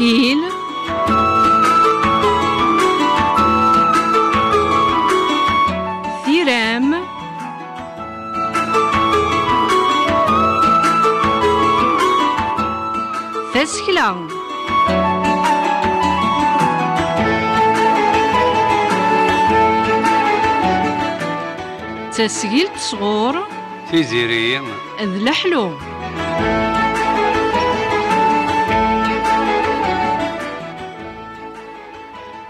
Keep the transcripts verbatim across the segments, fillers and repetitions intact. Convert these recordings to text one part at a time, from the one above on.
Il. Tiram. Tasekla. Tasgilt sɣur Tiziri d Leḥlu.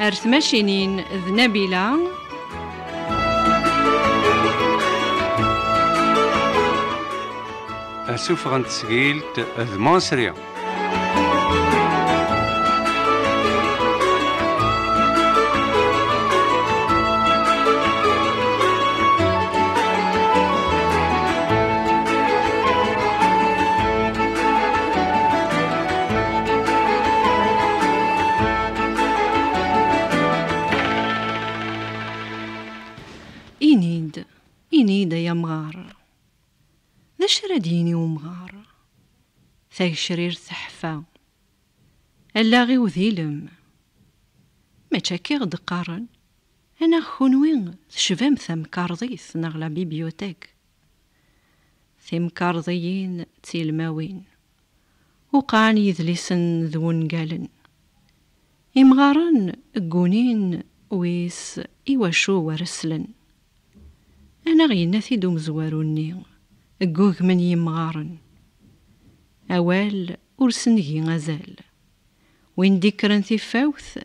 Ar tmacinin d Nabila. Asufeɣ n tesgilt d Mansri. Ini-d, ini-d ay amɣar. D acu ara d-yini umɣar? Tagecrirt teḥfa. Allaɣ-iw d ilem. Mačči akka i ɣ-d-qqaren? Anaɣ kunwi tecbam tamkarḍit neɣ la bibliothèque? Timkarḍiyin d tilmawin. Uqan yidlisen d wungalen. Imɣaren ggunin wis iwacu ara slen. Anaɣ yenna-t-id umezwaru-nni, ggugmen yimɣaren. Awal ur s-ngi azal. Win d-ikkren tifawt,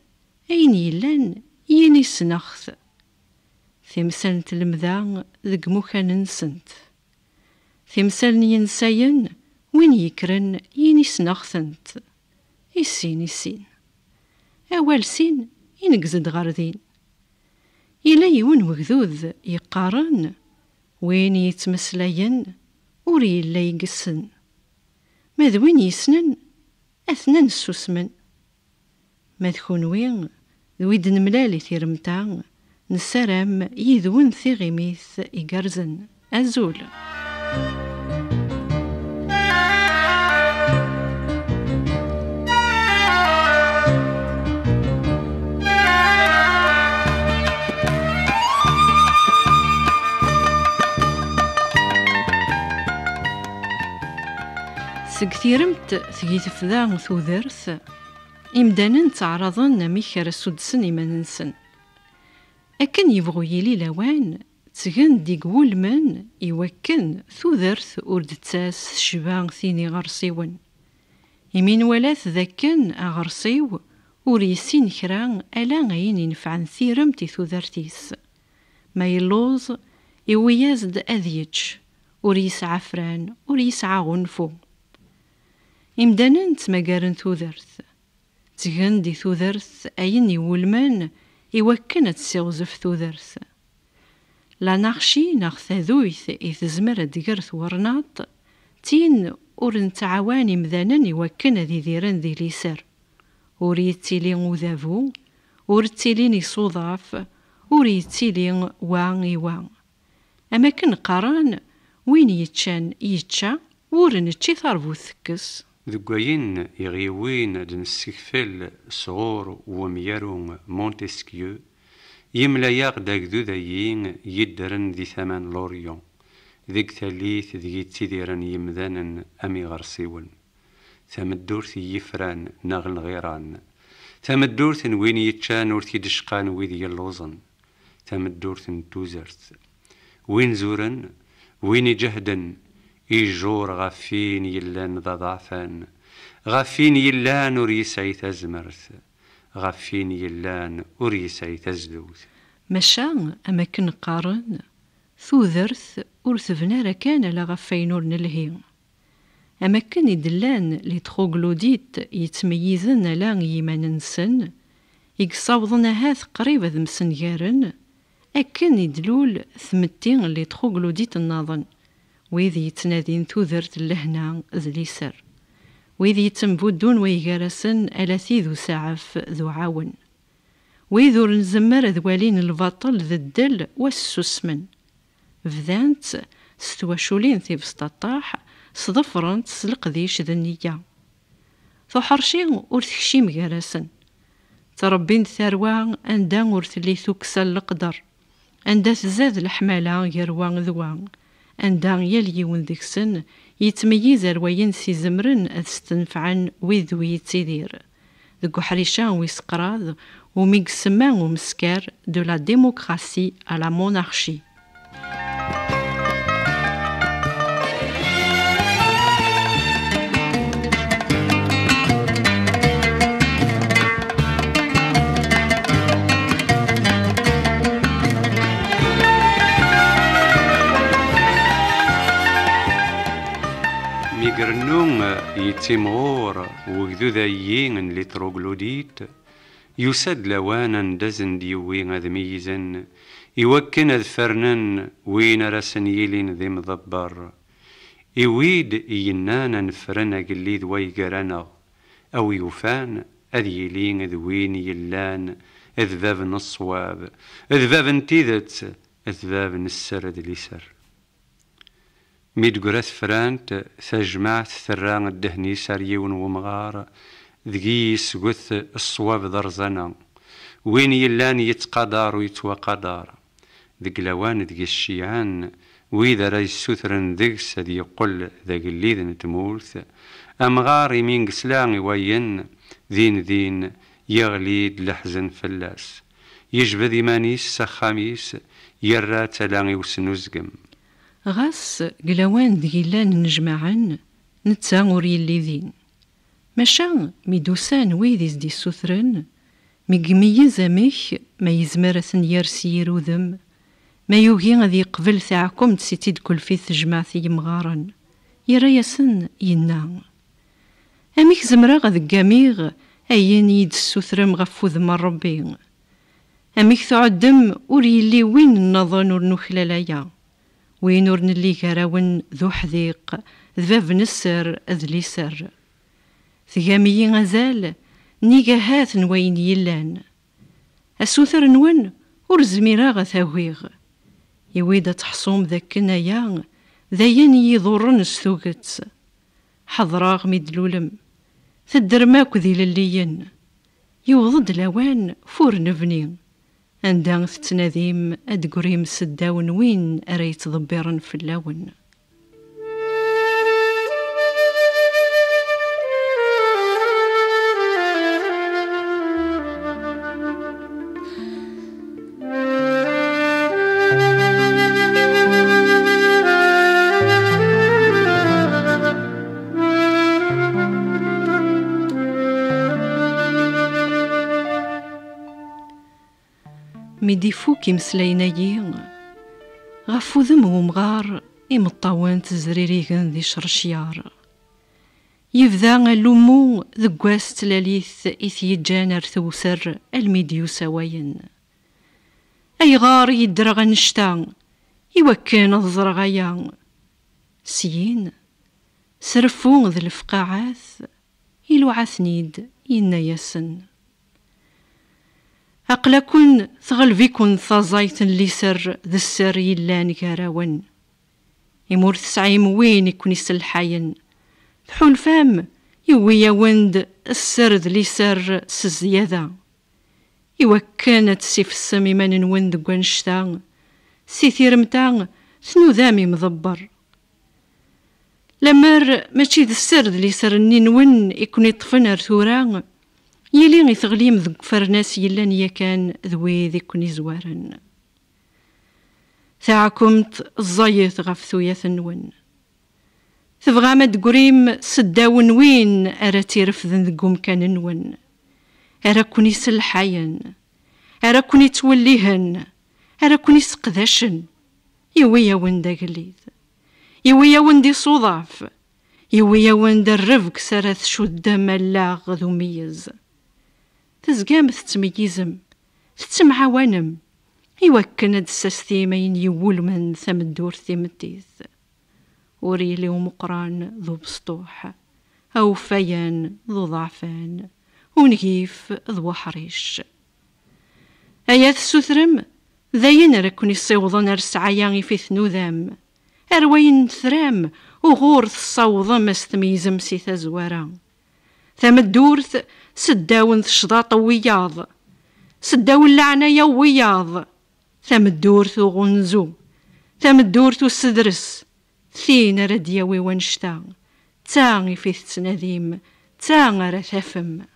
ayen yellan yini ssneɣ-t. Timsal n tlemda deg imukan-nsent. Timsal n yinsayen, win yekkren yini ssneɣ-tent. I sin, i sin. Awal sin ineggez-d ɣer din. Yella yiwen wegdud yeqqaren, win yettmeslayen ur yella i yessen. Ma d win yessnen, atnan ssusmen. Ma d kunwi d wid nemlal i tiremt-a, nessaram yid-wen tiɣimit igerrzen. Azul. Seg tiremt tgi tefda tudert, imdanen ttɛaraḍen amek ara suddsen iman-nsen. Akken yebɣu yili lawan, ttgen-d igwulmen i wakken tudert ur d-tettas tecba tin iɣersiwen. Imi nwala-t d akken aɣersiw ur yessin kra ala ayen inefɛen tiremt i tudert-is. Ma yelluẓ, iwwi-yas-d ad yečč, ur yesɛi afran, ur yesɛi aɣunfu. Imdanen ttmagaren tudert. Ttgen di tudert ayen iwulmen i wakken ad tessiɣzef tudert. Lanarci neɣ taduyt i tezmer ad d-tger twernaṭ, d tin ur nettɛawan imdanen i wakken ad idiren di liser. Ur yettili udabu, ur ttilin isuḍaf, ur yettili wa i wa. Am akken qqaren, win yeččan yečča, ur nečči tarbut tekkes. Deg wayen i ɣ-yewwin ad d-nessekfel sɣur wemyaru Montesquieu, yemla-yaɣ-d agdud-agi yeddren di tama n Lorient, deg tallit deg yettidiren yimdanen am iɣersiwen. Tameddurt n yifran neɣ n lɣiran. Tameddurt n win yeččan ur t-id-cqan wid yelluẓen. Tameddurt n tuzert. Win zuren, win iǧehden, ijur ɣef win yellan d aḍɛafan, ɣef win yellan ur yesɛi tazmert, ɣef win yellan ur yesɛi tazdewt. Maca, am akken qqaren, tudert ur tebna ara kan ala ɣef wayen ur nelhi. Am akken i d-llan les troglodytes yettmeyyizen ala i yiman-nsen, i yessawḍen ahat qrib ad msengaren, akken i d-lul tmetti n les troglodytes nnaḍen, wid yettnadin tudert n lehna d liser, wid yettembuddun way gar-asen ala tid usaɛef d uɛawen. Wid ur nzemmer ad walin lbaṭel d ddel wa ssusmen. Bdant s twaculin tibesṭaṭaḥ, sḍefrent s leqdic d nniya. Tuḥerci ur tekcim gar-asen. Ttrebbin-d tarwa anda ur telli tukksa n leqder, anda tzad leḥmala gar wa d wa, anda yal yiwen deg-sen yettmeyyiz ar wayen s-izemren ad stenfɛen wid d wi yettidir. Deg uḥric-a wis kraḍ, umi isemma umeskar de la démocratie à la monarchie. Mi irennu yettimɣur wegdud-ayi n les troglodytes, yusa-d lawan anda sen-d-yewwi ad meyyizen, iwakken ad fernen win ara sen-yilin d imḍebber. I wid i yennan ad nefren agellid way gar-aneɣ, a wi yufan ad yili d win yellan d bab n ṣṣwab, d bab n tidet, d bab n sser d liser. Mi d-teggra tefrant, tajmaɛt terra ddehn-is ar yiwen wemɣar, deg-i yesget ṣṣwab d rẓana. Win yellan yettqadar ur yettwaqadar. Deg lawan deg-s ceyɛen wid ara yessutren deg-s ad yeqqel d agellid n tmurt, amɣar imi yesla i wayen, din din yeɣli-d leḥzen fell-as. Yejbed iman-is s axxam-is, yerra-tt ala i usnuzgem. Ɣas deg lawan deg i llan nnejmaɛen, netta ur yelli din. Maca mi d-usan wid i s-d-issutren, mi imeyyez amek ma yezmer ad ten-yers yir udem, ma yugi ad yeqbel taɛkumt si tt-id-kulfit tejmaɛt n yemɣaren, yerra-yasen, yenna: "Amek zemreɣ ad ggamiɣ ayen i yi-d-tessutrem ɣef wudem n Ṛebbi? Amek tɛuddem ur yelli win nniḍen ur nuklal aya, win ur nelli gar-awen d uḥdiq, d bab n sser d liser? Tgam-iyi azal nnig ahat n wayen yellan. Asuter-nwen ur zmireɣ ad t-agiɣ. Iwi-d ad teḥṣum d akken aya d ayen i yi-iḍurren s tuget. Ḥeḍreɣ mi d-tlulem, teddrem akk d ilelliyen. Yewweḍ-d lawan fur nebni, anda tettnadim ad d-tegrim seddaw n win ara yettḍebbiren fell-awen." Mi d-ifuk imeslayen-agi, ɣef wudem n umɣar imeṭṭawen ttezririgen di ccercyaṛ. Yebda alummu deg wass n tlalit i t-yeǧǧan ar tewser almi d-yusa wayen. Ayɣer i yeddreɣ annect-a? Iwakken ad ẓreɣ aya. Syin, s reffu d lefqaɛat, iluɛa-ten-id, yenna-yasen: "Aql-aken tɣelb-iken taẓayt n liser d sser yellan gar-awen. Imi ur tesɛim win i ken-iselḥayen, tḥulfam yewwi-yawen-d sser d liser s zzyada. Iwakken ad tessifessem iman-nwen deg wannect-a, si tiremt-a tnudam imḍebber. Lemmer mačči d sser d liser-nni-nwen i ken-iṭṭfen ar tura, yili i teɣlim deg ufernas yellan yakan d wid i ken-izwaren. Taɛkumt ẓẓayet ɣef tuyat-nwen. Tebɣam ad d-tegrim seddaw n win ara tt-irefden deg umkan-nwen, ara ken-iselḥayen, ara ken-ittwellihen, ara ken-iseqdacen. Yewwi-yawen-d agellid, yewwi-yawen-d isuḍaf, yewwi-yawen-d rrebg s ara tcuddem allaɣ d umeyyez. Tezgam tettmeyyizem, tettemɛawanem, iwakken ad d-tessastim ayen yewwulmen tameddurt timettit. Ur yelli umeqqran d ubesṭuḥ, awfayan d uḍeɛfan, ungif d weḥric. Aya tessutrem, d ayen ara ken-issiwḍen ar ssɛaya ifi tnudam, ar wayen tram, uɣur tessawḍem ad s-tmeyyzem si tazwara. Tameddurt seddaw n tecḍaṭ n wiyaḍ, seddaw n leɛnaya n wiyaḍ, tameddurt uɣunzu, tameddurt usedres, tin ara d-yawi wannect-a, d ta ifi tettnadim, d ta ara tafem.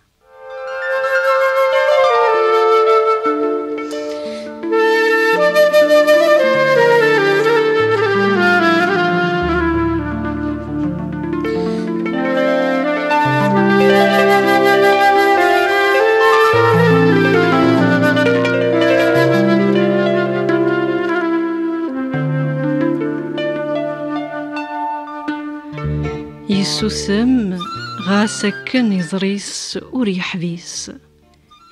Yessusem, ɣas akken iẓri-s ur yeḥbis.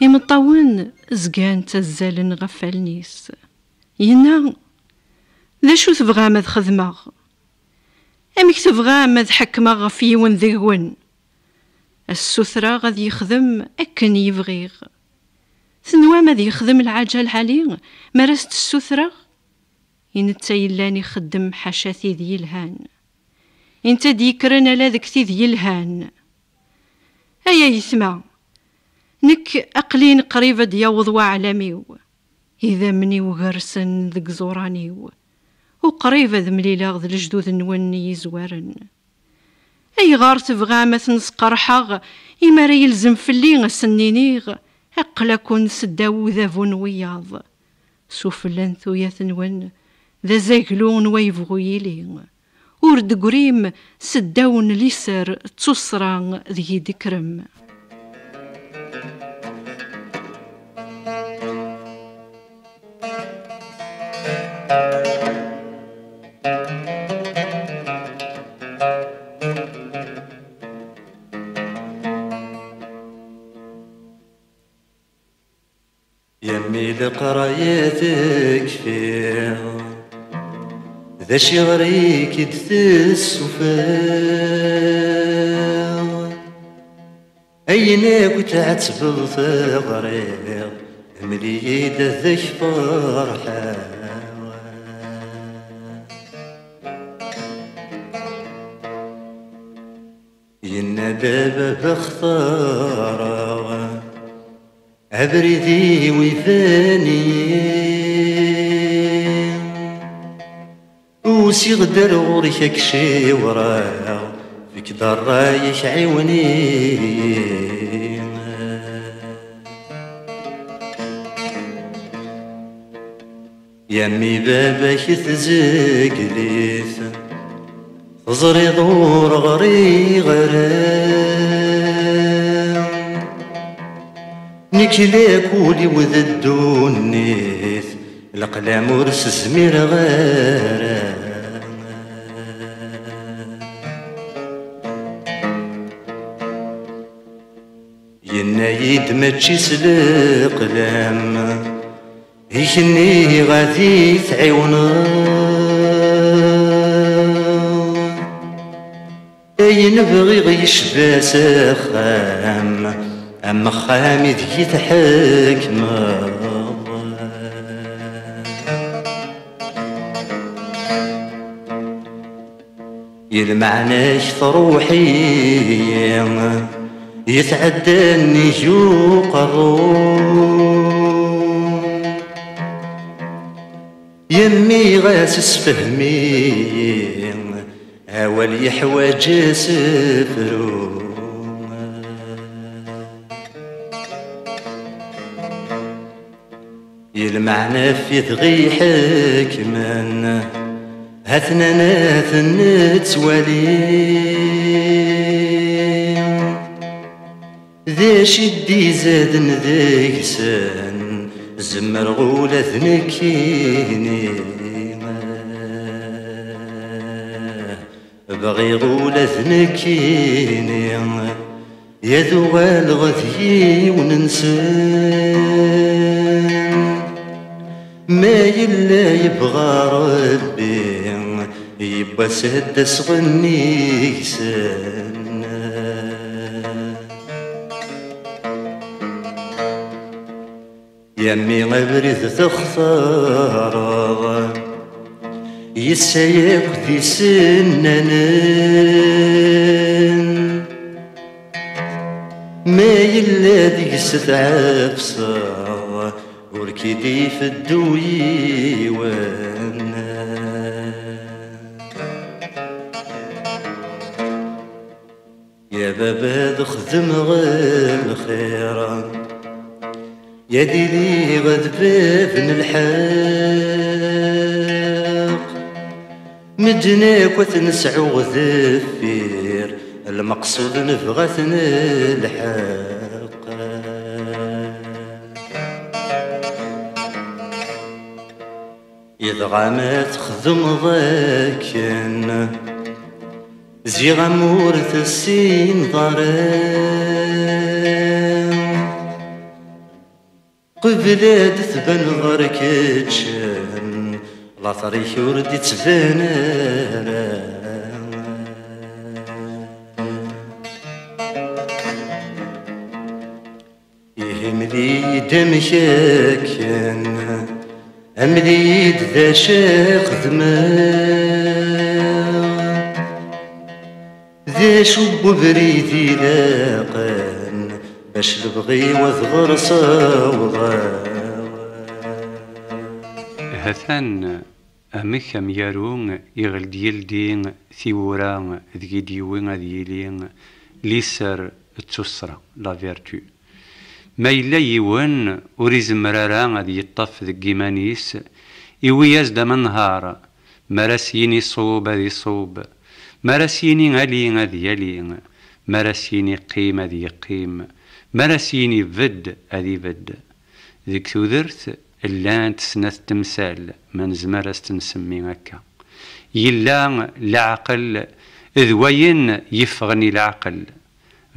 Imeṭṭawen zgan ttazzalen ɣef wallen-is. Yenna: "D acu tebɣam ad xedmeɣ? Amek tebɣam ad ḥekmeɣ ɣef yiwen deg-wen? Ad s-sutreɣ ad yexdem akken i bɣiɣ. Tenwam ad yexdem lɛaǧa lɛali mi ara s-d-ssutreɣ? I netta yellan ixeddem ḥaca tid yelhan. I netta d-yekkren ala deg tid yelhan. Ay ayetma, nekk aql-in qrib ad d-yaweḍ waɛlam-iw, idammen-iw gersen deg iẓuran-iw, u qrib ad mlileɣ d lejdud-nwen i yizwaren. Ayɣer tebɣam ad ten-sqerḥeɣ imi ara yelzem fell-i ad sen-iniɣ: aql-aken seddaw udabu n wiyaḍ? Sufella n tuyat-nwen d azaglu n wa yebɣu yili. Ur d-tegrim seddaw n liser d tuṣṣra deg i d-tekkrem." Yammi leqraya tekfi, d aciɣer i k-id-tessufeɣ? Ayen akk tɛettbeḍ teɣriḍ, mel-iyi-d ad ak-ferḥeɣ. Yenna-d: "A baba, baba, xtareɣ abrid-iw iban-iyi. Usiɣ-d ar ɣur-k ad k-ciwreɣ, fek-d ṛṛay-ik, ɛiwen-iyi." Yammi baba-k tezglit, teẓriḍ ur ɣriɣ ara. Nekk lakul-iw d ddunit, leqlam ur s-zmireɣ ara. Yenna-yi-d: "Mačči s leqlam i k-nniɣ ad i-tɛiwneḍ. Ayen bɣiɣ yecba s axxam, am axxam ideg i tḥekmeḍ." I lmeɛna-k truḥ-iyi yetɛeddan nnig uqerru. Yemmi ɣas sfehmi, awal yeḥwaǧ asefru. I lmeɛna ɣef i dɣi ḥekmen, ha-ten-an a ten-nettwali. D acu i d-izaden deg-sen, zemreɣ ula d nekkini. Bɣiɣ ula d nekkini ad uɣaleɣ d yiwen-nsen. Ma yella yebɣa Rebbi, yiwwas ad d-asɣen yegsen. Yammi abrid textareḍ, yessa yakk d isennanen. Ma yella deg-s tɛefseḍ, ur k-id-ifeddu yiwen. Ya baba, ad xedmeɣ lxir, ya d-iliɣ d bab n lḥeqq. Medden akk ad ten-sɛuɣ deffir, lmeqsud nebɣa ad t-nelḥeq. Idɣa ma txedmeḍ akken, ziɣ amur tessineḍ ara. Qbel ad tbaneḍ ar keččen, later-ik ur d-ittban ara. Ihi mel-iyi-d amek akken, mel-iyi-d d acu xedmeɣ. D acu n ubrid ilaqen bac lebɣi-w ad ɣer-s awḍeɣ? Hatan amek amyaru iɣel-d yeldi tiwura deg i d-yewwi ad yili liser d tussra, la vertu. Ma yella yiwen ur izemmer ara ad yeṭṭef deg iman-is, iwi-yas-d amenhar, mi ara s-yini ṣub ad iṣub, mi ara s-yini ali ad yali, mi ara s-yini qqim ad yeqqim, mi ara s-yini bedd ad ibedd. Deg tudert llant snat temsal, ma nezmer ad s-t-nsemmi akka. Yella leɛqel d wayen yeffɣen i leɛqel.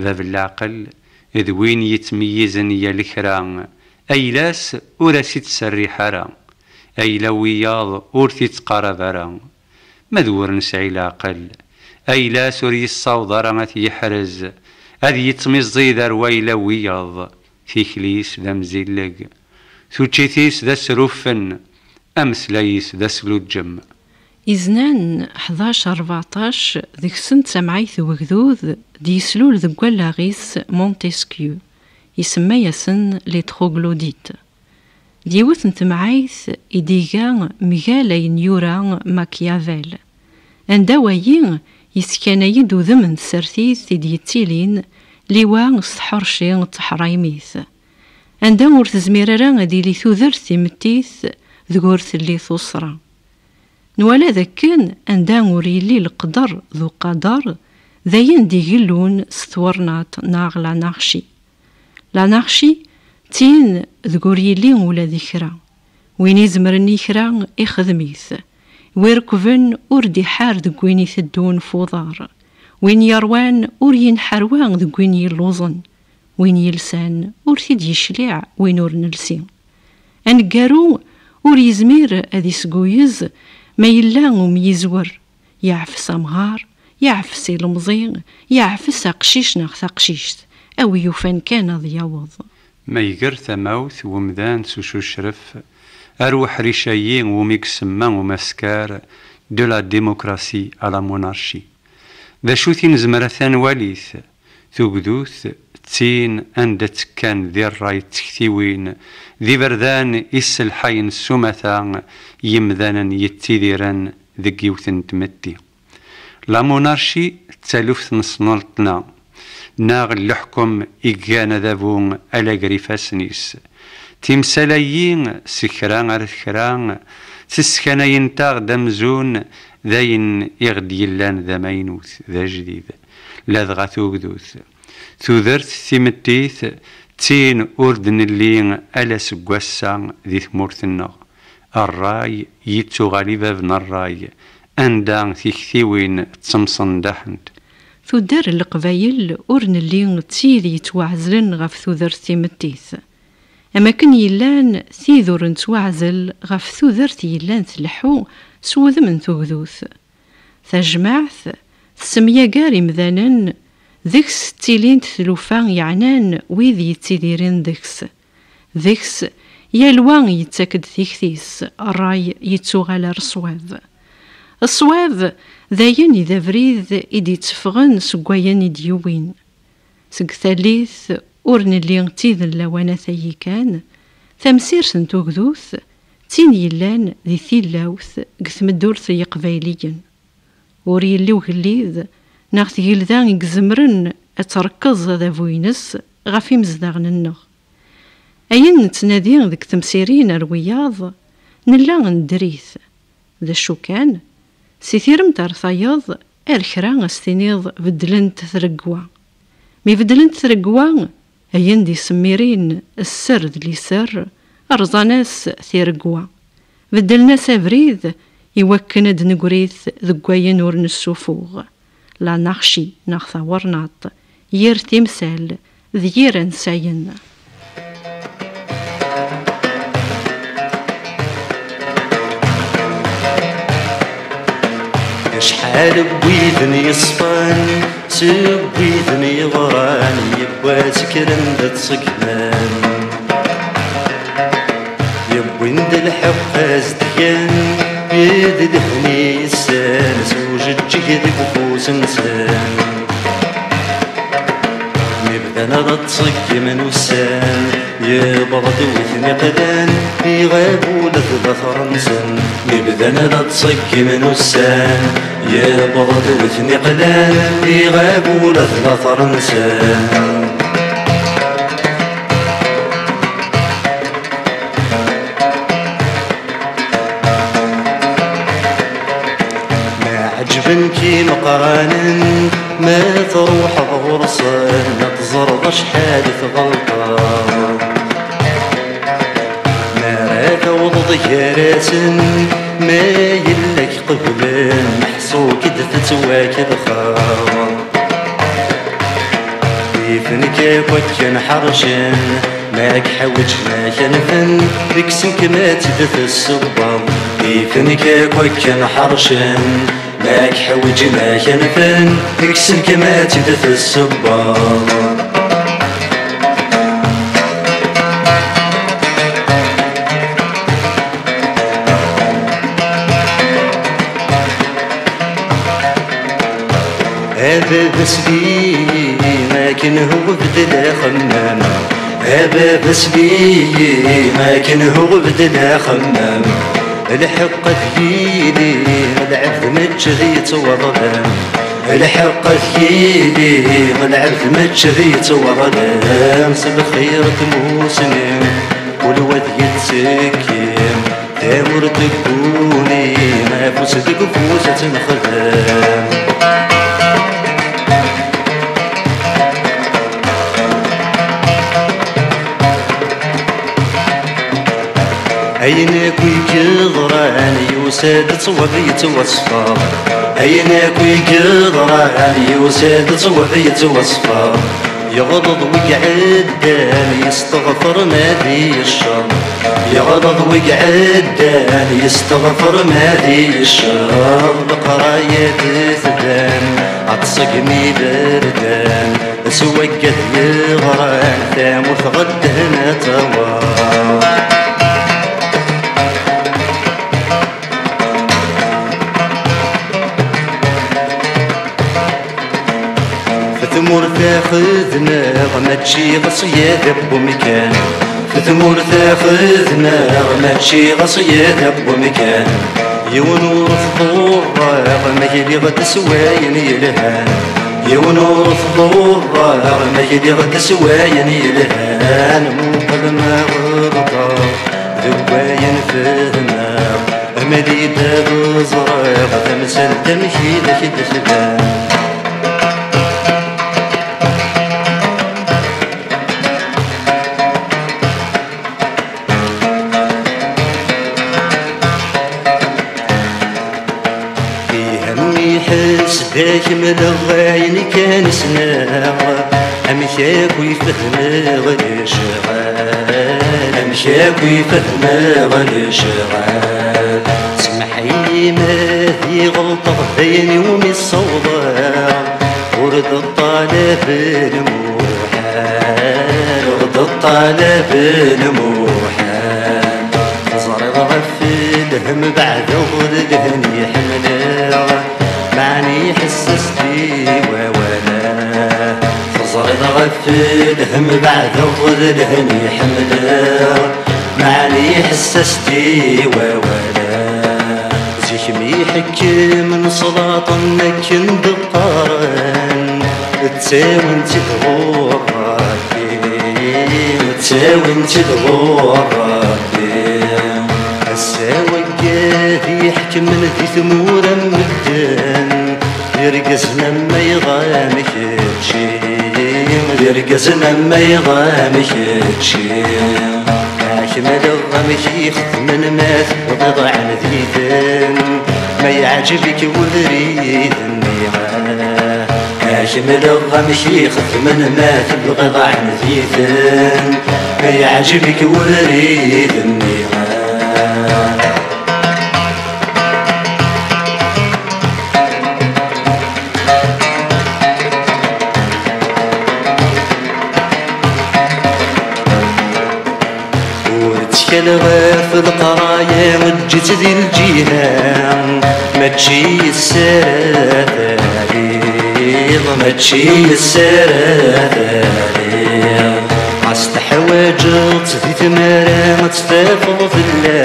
Bab n leɛqel d win yettmeyyizen yal kra, ayla-s ur as-ittserriḥ ara, ayla wiyaḍ ur t-ittqarab ara. Ma d wur nesɛi leɛqel, ayla-s ur yessaweḍ ara ad t-yeḥrez, ad yettmiẓẓid ar wayla wiyaḍ, tikli-s d amzilleg, tuččit-is d asruffen, ameslay-is d asluǧǧem. Iznan ḥdac rbeɛṭac, deg-sen d tamɛayt n wegdud d-yeslul deg wallaɣ-is Montesquieu, isemma-yasen les troglodytes. D yiwet n temɛayt i d-iga mgal ayen yura Machiavel, anda wayi yesskanay-d udem n tsertit i d-yettilin liwa s tḥerci d teḥraymit, anda ur tezmir ara ad ili tudert timettit deg ur telli tuṣra. Nwala d akken anda ur yelli leqder d uqader, d ayen d-igellun s twernaṭ neɣ l'anarchie. L'anarchie d tin deg ur yelli ula d kra. Win izemren i kra, ixdem-it. Wi rekben ur d-iḥar deg win iteddun f uḍar. Win yerwan ur yenḥerwa deg win yelluẓen. Win yelsan ur t-id-yecliɛ win ur nelsi. Aneggaru ur yezmir ad isguyez ma yella umyizwer. Yeɛfes amɣar, yeɛfes ilemẓi, yeɛfes aqcic neɣ taqcict, a wi yufan kan ad yaweḍ. Ma iger tamawt wemdan s ucucref ar uḥric-ayi wumi isemma umaskar de la démocratie à la monarchie. D acu-t i nezmer ad t-nwali? Tugdut d tin anda ttekkan di ṛṛay d tektiwin, d iberdan isselḥayen s umata n yimdanen yettidiren deg yiwet n tmetti. La monarchie d taluft n snuleṭna, neɣ leḥkem i igan adabu ala gar ifassen-is. Timsal-ayi, s kra ar kra, seskanayent-aɣ-d amzun d ayen i ɣ-d-yellan d amaynut, d ajdid, ladɣa tugdut. Tudert timettit d tin ur d-nelli ala seg wass-a di tmurt-nneɣ. Ṛṛay yettuɣal i bab n ṛṛay, anda tiktiwin ttemsendaḥent. Tuddar n Leqbayel ur nelli d tid yettwaɛezlen ɣef tudert timettit. Am akken yellan tid ur nettwaɛzel ɣef tudert yellan tleḥḥu s wudem n tugdut. Tajmaɛt tessemyagar imdanen, deg-s ttilint tlufa yeɛnan wid yettidiren deg-s. Deg-s, yal wa yettak-d tikti-s, ṛṛay yettuɣal ar ṣṣwab. Ṣṣwab d ayen i d abrid i d-itteffɣen seg wayen i d-yewwin. Seg tallit Ur nelli d tid n lawan atay kan, tamsirt n tugdut d tin yellan di tilawt deg tmeddurt n Yiqbayliyen. Ur yelli ugellid neɣ tgelda i izemren ad trekkeẓ adabu-ines ɣef imezdaɣen-nneɣ. Ayen nettnadi deg temsirin ar wiyaḍ, nella nedder-it. D acu kan, si tiremt ar tayeḍ, ar kra a s-tiniḍ beddlent tregwa. Mi beddlent tregwa, ayen d-isemmirin sser d liser, rẓan-as tiregwa. Beddlen-as abrid i wakken ad d-negrit deg wayen ur nessufuɣ. L'anarchie neɣ tawernaṭ, yir timsal d yir ansayen. Acḥal n widen yeṣfan, seg widen yeɣran, yiwwas kkren-d ad tt-ṣeggmen. Yewwin-d lḥeqq azedgan, d lehni yessan, s ujeǧǧig deg ufus-nsen. Mi bdan ad ttṣeggimen ussan, yewweḍ-d wi ten-iqlan, iɣab ula d later-nsen. Mi bdan ad ttṣeggimen ussan, yewweḍ-d wi ten-iqlan, iɣab ula d later-nsen. Ma ɛeǧben-k imeqqranen, ma truḥeḍ ɣur-sen, ad teẓreḍ acḥal i tɣelṭeḍ. Mi ara tawḍeḍ gar-asen, ma yella k-qeblen, meḥsuk-d tettwakelxeḍ. Ifen-k akk akken ḥercen, ma k-ḥwaǧen ad k-anfen, kksen-kem ad tt-id-tessewweḍ. Ifen-k akk akken ḥercen, ma k-ḥwaǧen ad k-anfen, kksen-kem ad tt-id-tessewweḍ. A baba sli, akken hu beddel axemmem. A baba sli, akken hu beddel axemmem. Lḥeqq ad yili, lɛebd mačči d yettwaḍlem. Lḥeqq ad yili, lɛebd mačči d yettwaḍlem. S lxir n tmusni, kul wa ad yettekki. Tamurt tegguni, afus deg ufus ad tt-nexdem. Ayen akk i yeḍran yusa-d ttwaḍ yettwasfeḍ. Ayen akk i yeḍran yusa-d ttwaḍ yettwasfeḍ. Yeɣleḍ wi iɛeddan, yesteɣfer ma di yecceḍ. Yeɣleḍ wi iɛeddan, yesteɣfer ma di yecceḍ. Leqraya d-tban, ad tṣeggem iberdan. S waggat yeɣran, tamurt ɣer ddhen ad taweḍ. F tmurt axedmeɣ, mačči ɣas yad n umkan. F tmurt axedmeɣ, mačči ɣas yad n umkan. Yiwen ur t-ḍurreɣ, ma yiliɣ-d s wayen yelhan. Yiwen ur t-ḍurreɣ, ma yiliɣ-d s wayen yelhan. Muqel ma ɣelṭeɣ deg wayen fehmeɣ. Amali d ẓriɣ tamsalt amek i d ak-d-tban. Ihemmi ḥess d akmel ayen kan sneɣ. Amek akk ifehmeɣ lecɣal. Amek akk ifehmeɣ lecɣal. Semmeḥ-iyi ma di ɣelṭeɣ d ayen iwumi ssawḍeɣ. Ur d ṭṭalab lmuḥal. Ur d ṭṭalab lmuḥal. Teẓriḍ ɣef lhem beɛdeɣ d lhen iḥemmleɣ. Meɛni ḥesses-d i wawal-a. Ẓriɣ ɣef lhem beɛdeɣ d lhen iḥemmleɣ, meɛni ḥessas-d i wawal. Zik mi ḥekmen slaṭen akken d-qqaren, ttawin-tt-id ɣur Rebbi, ttawin-tt-id ɣur Rebbi. Ass-a wigad iḥekmen di tmura n medden, d irgazen am ayɣa am kečči, d irgazen am ayɣa am kečči. Akmaleɣ amek i xedmen ma tebɣiḍ ɛen diden, ma yeɛǧeb-ik ubrid-nni. Akmaleɣ amek i xedmen ma tebɣiḍ ɛen diden, ma yeɛǧeb-ik ubrid-nni. Ur ttkaleɣ ɣef leqraya, eǧǧ-itt di lǧiha, mačči yes ara taliḍ, mačči yes ara taliḍ. Ɣas teḥwaǧeḍ-tt di tmara, ad tt-tafeḍ tella,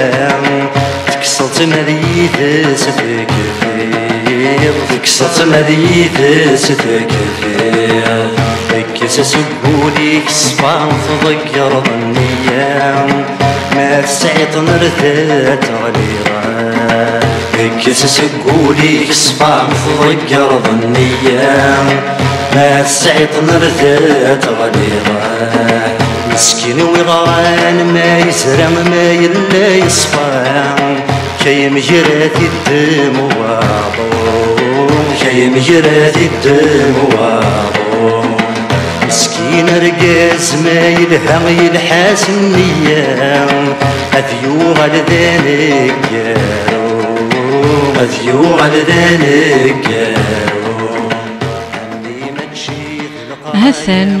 tekkseḍ-tt ma d yid-s tekfiḍ, tekkseḍ-tt ma d yid-s tekfiḍ. Kkes seg wul-ik ṣṣfa, tḍeggreḍ nniya, ma tesɛiḍ nerda teɣliḍ. Kkes seg wul-ik ṣṣfa, tḍeggreḍ nniya, ma tesɛiḍ nerda teɣliḍ. Meskin wi ɣran ma yezra ma yella yeṣfa, kayem gra-t-id waḍu, kayem gra-t-id waḍu. Meskin argaz ma yelha yelḥa s nniya, ad yuɣal d aneggaru, ad yuɣal d aneggaru. Ɛemmi mačči d leqraya. Hatan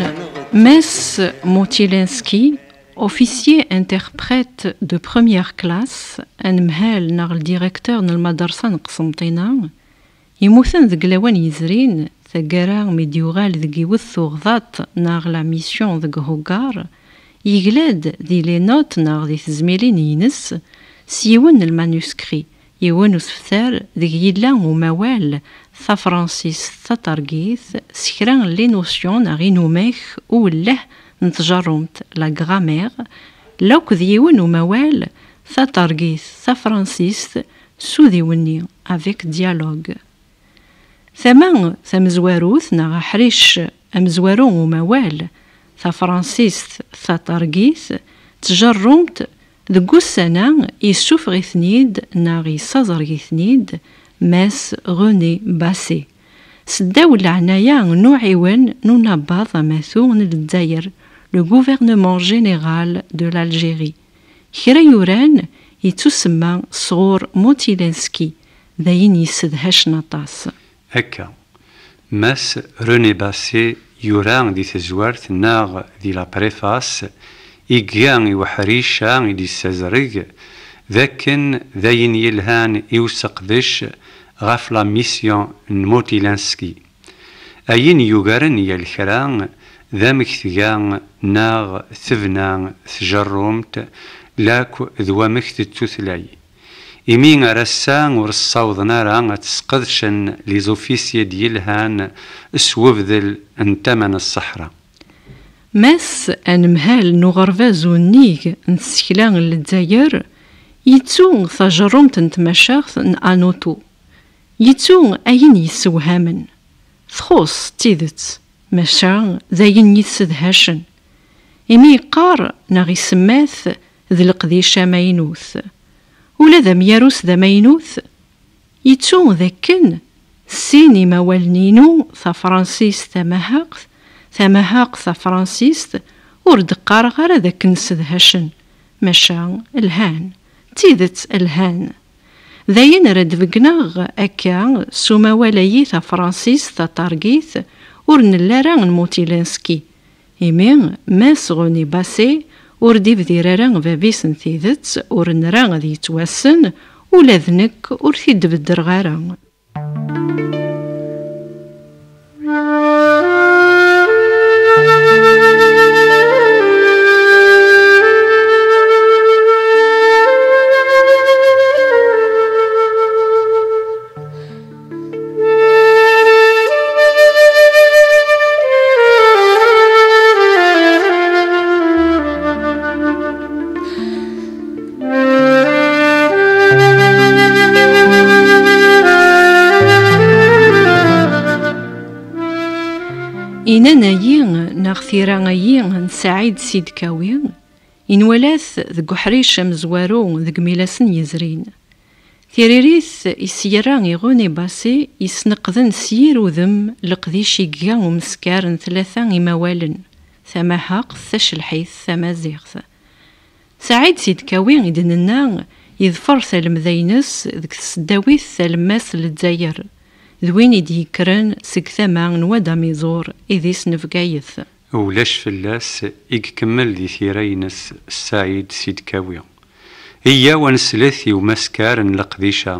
Mass Motilinski, officier interprète de première classe, anemhal neɣ le directeur n lmadersa n Qsenṭina, yemmuten deg lawan yezrin, taggara mi d-yuɣal deg yiwet tuɣdaṭ neɣ la mission deg Huggar, yegla-d di les notes neɣ di tezmilin-ines s yiwen n lmanuskri, yiwen usebter deg yella umawal tafransist taṭergit s kra n les notions neɣ inumak uwelleh n tjerrumt, la grammaire, lakk d yiwen umawal taṭergit tafransist s udiwenni, avec dialogue. Tama tamezwarut neɣ aḥric amezwaru umawal tafransist taṭergit, tjerrumt, deg ussan-a yessufeɣ-iten-id neɣ yessaẓreg-iten-id Mass René Basset, seddaw leɛnaya n uɛiwen n unabaḍ amatu n Lezzayer, le gouvernement général de l'Algérie. Kra yuran yettusemma sɣur Motilinski, d ayen yessedhacen aṭas. Akka, Mass René Basset yura di tezwart neɣ di la préface, iga i uḥric-a i d-yessazreg d akken d ayen yelhan i useqdec ɣef la mission n Motilinski. Ayen yugaren yal kra d amek tga neɣ tebna tjerrumt, lakk d wamek tettutlay. Imi ar ass-a ur ssawḍen ara ad sqedcen les officiers d-yelhan s webdel n tama n ṣṣeḥra. Mass anemhal n uɣerbaz unnig n tsekla n Lezzayer yettu tajerrumt n tmacaɣt n Anutu. Yettu ayen yessewhamen. Txuṣṣ d tidet, maca d ayen yessedhacen. Imi yeqqar neɣ isemma-t d leqdic amaynut. Ula d amyarus d amaynut, yettu d akken sin imawalen-inu, tafransist tamahaqt, tamahaqt tafransist, ur d-qqareɣ ara d akken ssedhacen, maca lhan, d tidet lhan. D ayen ara d-beggneɣ akka s umawal-ayi tafransist taṭargit ur nelli ara n Motilinski. Imi Mass René Basset ur d-ibdir ara bab-is n tidet, ur nra ad yettwassen, ula d nekk ur t-id-beddreɣ ara. Anayi neɣ tira-ayi n Saɛid Sidkawi, i nwala-t deg uḥric amezwaru deg Milasen yezrin. Tiririt i s-yerra i René Basset yesneqden s yir udem leqdic i iga umeskar n tlata imawalen, tamahaqt, tacelḥit, tamaziɣt. Saɛid Sidkawi i d-nenna yeḍfer talemda-ines deg tseddawit talemmast n Lezzayer, d win i d-yekkren seg tama n Wad Amiẓur idis n Bgayet. Ulac fell-as i ikemmel di tira-ines Saɛid Sidkawi. Iyyaw ad neslet i umaskar n leqdic-a,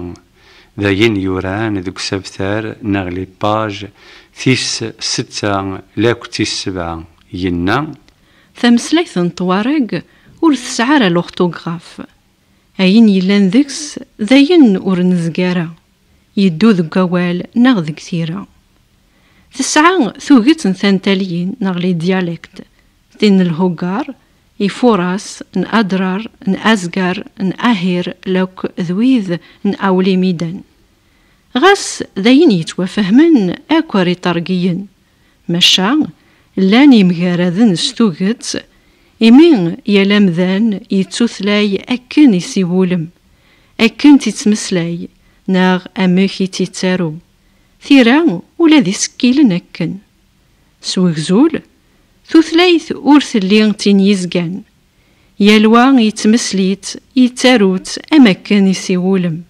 d ayen yuran deg usebter neɣ les pages tis setta lakk tis sebɛa, yenna: Tameslayt n Ṭwareg ur tesɛi ara l'orthographe. Ayen yellan deg-s d ayen ur nezgi ara, yeddu deg wawal neɣ deg tira. Tesɛa tuget n tantaliyin neɣ les dialectes, tin n Lhuggar, Ifuras, n Adrar, n Azgar, n Ahir, lakk d wid n Awlimidan. Ɣas d ayen yettwafehmen akk ar Iṭergiyen, maca llan yemgaraden s tuget, imi yal amdan yettuttlay akken i s-iwulem, akken tt-ittmeslay, neɣ amek i tt-ittaru. Tira ula d isekkilen akken. S wegzul, tutlayt ur telli d tin yezgan. Yal wa yettmesli-tt, yettaru-tt am akken i s-iwulem.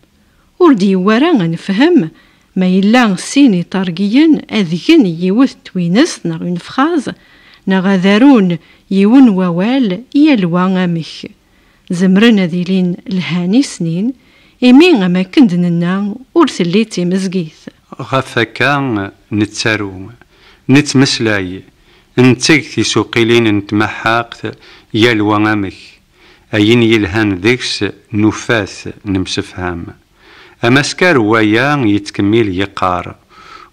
Ur d-yewwi ara ad nefhem ma yella sin Iṭergiyen ad gen yiwet n twinest neɣ une phrase, neɣ ad arun yiwen wawal, yal wa amek. Zemren ad ilin lhan i snin, imi am akken d-nenna ur telli d timezgit. Ɣef wakka, nettaru, nettmeslay, netteg tisuqilin n tmaḥḥaqt, yal wa amek. Ayen yelhan deg-s nufa-t, nemsefham. Amaskar n waya yettkemmil yeqqar: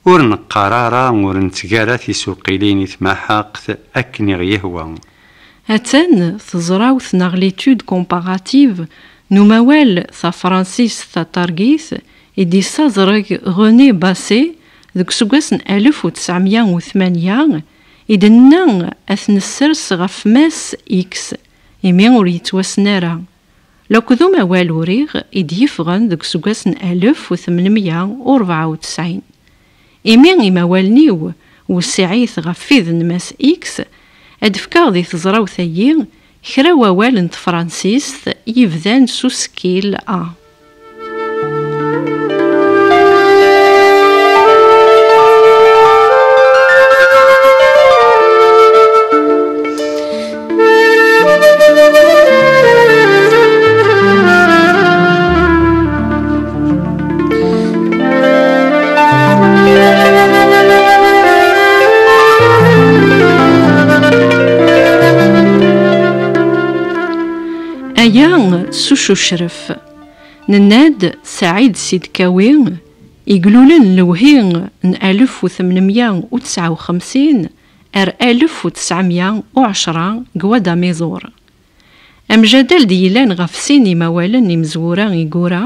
ur neqqar ara, ur netteg ara tisuqilin i tmaḥḥaqt akken i ɣ-yehwa. Atan teẓrawt neɣ l'étude comparative n umawal tafransist taṭargit i d-yessaẓreg René Basset deg useggas n alef u tesɛemya u tmanya, i d-nenna ad t-nessers ɣef mass X, imi ur yettwassen ara. Lakked umawal uriɣ i d-yeffɣen deg useggas n alef u tmenmya u rebɛa u tesɛin. Imi imawalen-iw wessiɛit ɣef wid n Mass X, ad d-fkeɣ di teẓrawt-agi kra wawal n tefransist yebdan s usekkil A. Aya s ucucref. Nenna-d Saɛid Sidkawi, iglulen n lewhi n alef u tmenmya u tesɛa u xemsin ar alef u tesɛemya u ɛecṛa deg Wad Amiẓur. Amjadal d-yellan ɣef sin imawalen imezwura i yura,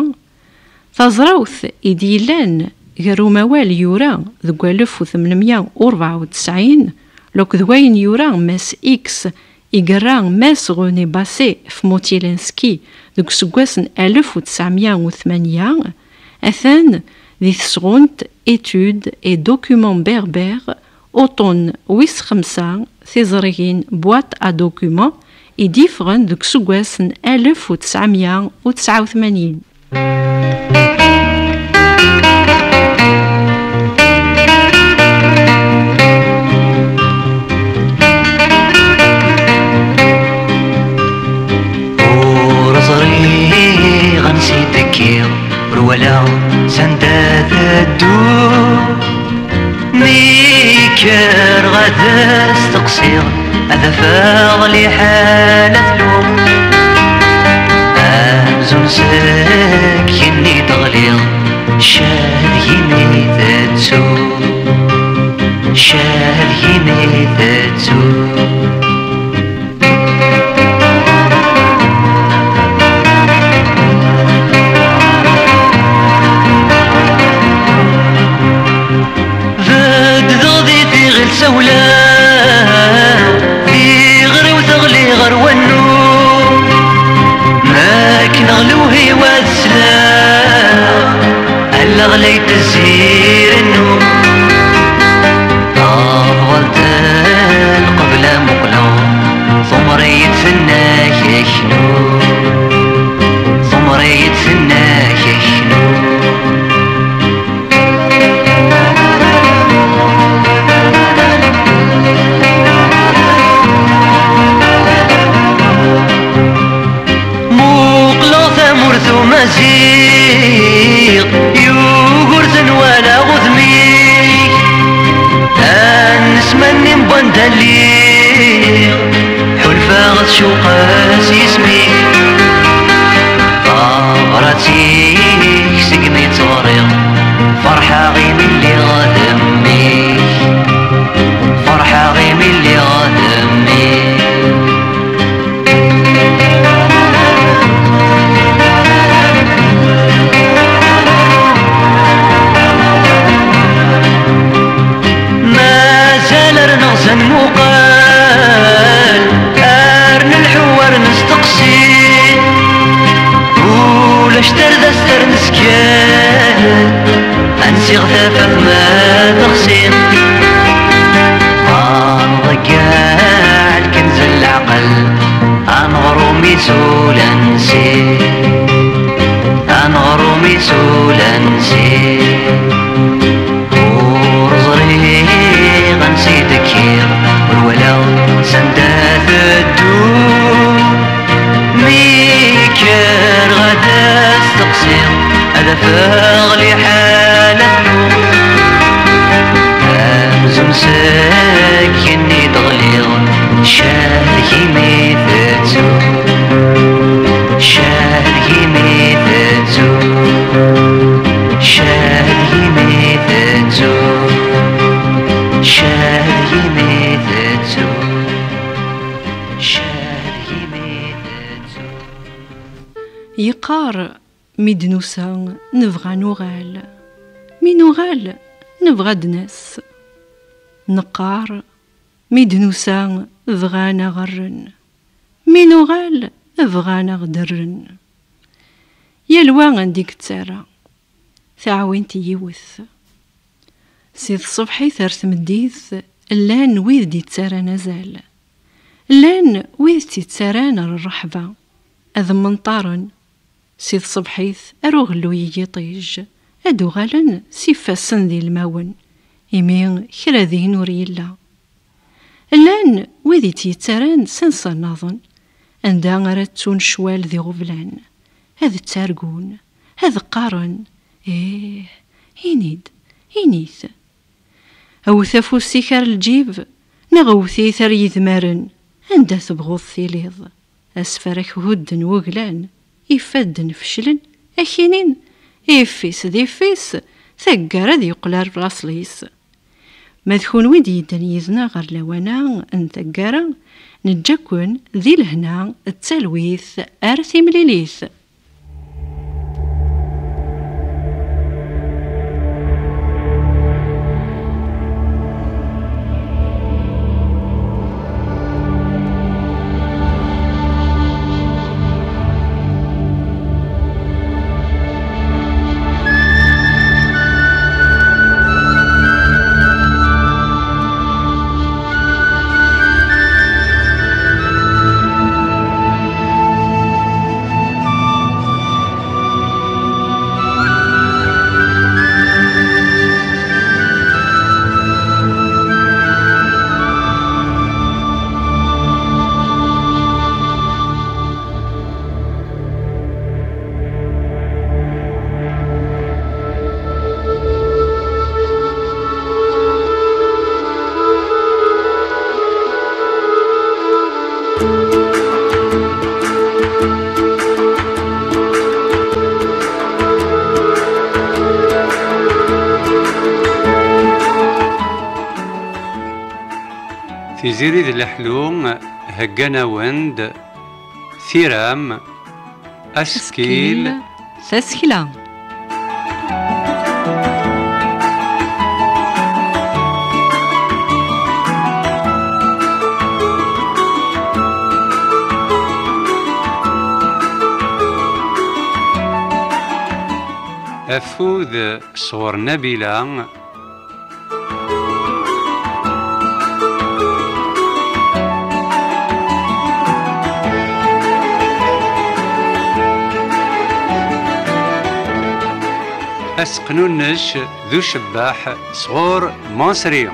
taẓrawt i d-yellan gar umawal yura deg alef u tmenmya u rebɛa u tesɛin, lakked wayen yura Mass X i yerra Mass René Basset f Motilinski deg useggas n alef u tesɛemya u tmanya, atan di tesɣunt Études et documents berbères, uṭṭun wis xemsa, tiẓrigin, boîte à documents, i d-yeffɣen deg useggas n alef u tesɛemya u tesɛa u tmanyin. Ur ẓriɣ ansi d-tekkiḍ, ur walaɣ s anda tedduɣ. Mi kkreɣ ad steqsiɣ, ad afeɣ liḥala tluɣ. Amzun seg igenni d-ɣliɣ, cad yimi tettu, cad yimi tettu. Beddeɣ di tiɣilt sawleɣ. Ɣlayet zzir nnum, tafḍalt lqebla muqlu, tumr-iyi-d tenna-k aknu, tumr-iyi-d tenna-k aknu. Muqleɣ tamurt umaziɣ, yugurten wala udem-ik. Annesma-nni n wanda lliɣ, ḥulfaɣ tcuqa s yisem-ik. Tabrat-ik segmi tt-ɣriɣ, ferḥeɣ imi lliɣ d mmi-k. Ferḥeɣ imi lliɣ d mmi-k. Mazal ar neɣza nmuqel, ar nelḥu ar nesteqsi. Ulac tardast ar nezger, ansiɣ tafat ma texsi. Ad nḍeggeɛ lkenz n leɛqel, aneɣrum ittula nsi, aneɣrum ittula nsi. Ur ẓriɣ ansi d-kkiɣ, ur walaɣ s anda teddu. Mi kkreɣ ad as-steqsiɣ, ad afeɣ liḥala tluɣ. Amzun seg igenni d-ɣliɣ, cad gimi tettu, cad gimi tettu, cad gimi tettu, cad gimi tettu, cad gimi tettu. Yeqqar: mi d-nusa, nebɣa nuɣal. Mi nuɣal, nebɣa ad d-nas. Neqqar: mi d-nusa, bɣan aɣ-rren. Mi nuɣal, bɣan aɣ-d-rren. Yal wa anda i yettarra, taɛwint n yiwet. Si tṣebḥit ar tmeddit, llan wid d-yettarran azal. Llan wid tt-yettarran ar rreḥba, ad mmenṭaren. Si tṣebḥit ar uɣelluy n yiṭij, ad uɣalen s ifassen d ilmawen, imi kra din ur yella. Llan wid i tt-yettarran s ansa nniḍen, anda ara ttun ccwal d iɣeblan, ad ttargun, ad qqaren: "Ih, ini-d, init." Awet afus-ik ar lǧib, neɣ awet-it ar yidmaren, anda tebɣuḍ tiliḍ. Asfar ad k-hudden wuglan, ifadden feclen, ad k-inin: "Ifis d ifis, taggara ad yeqqel ar laṣel-is." Ma d kunwi d-yeddan yid-neɣ ɣer lawan-a n taggara, neǧǧa-ken di lehna d talwit ar timlilit. Tiziri d Leḥlu heggan-awen-d Tiram, asekkil, tasekla. Afud sɣur Nabila. Aseqnunec d ucebbaḥ sɣur Mansri.